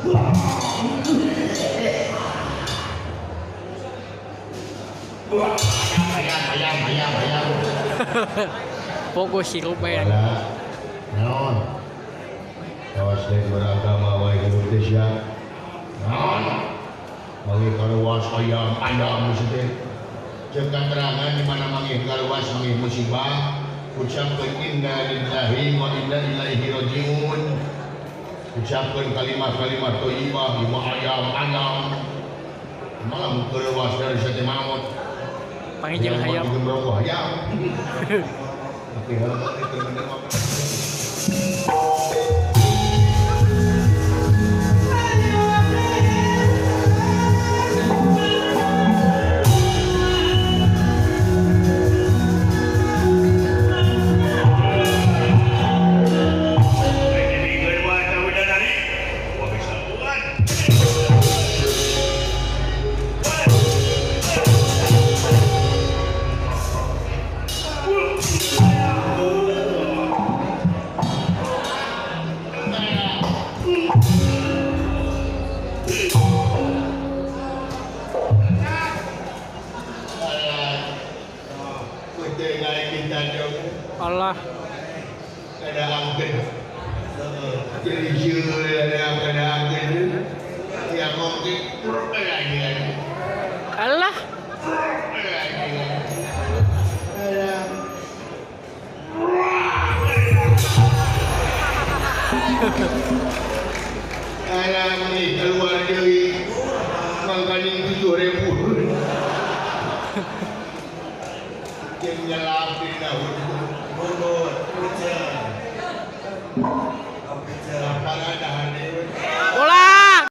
Ayam ayam ayam ayam. Fokus hirup bae. Naon? Awas deh beragama wae hirup teh sia. Naon? Manggih karuas ayam ayam teh. Ceuk katerangan di mana manggih karuas manggih musibah. Ucapkeun inna lillahi wa inna ilaihi rajiun. Ucapkeun kalimat-kalimat thayyibah di ayam ayam. Malah karuas dari sate maot. Panggih jeung hayam. Hayam. Tapi kalau itu bener mah. Allah ada angin ada angin ya mungkin Allah alam ni keluar dari mangkaning 7.000 yang nyelap di daun mundur hujan para dahan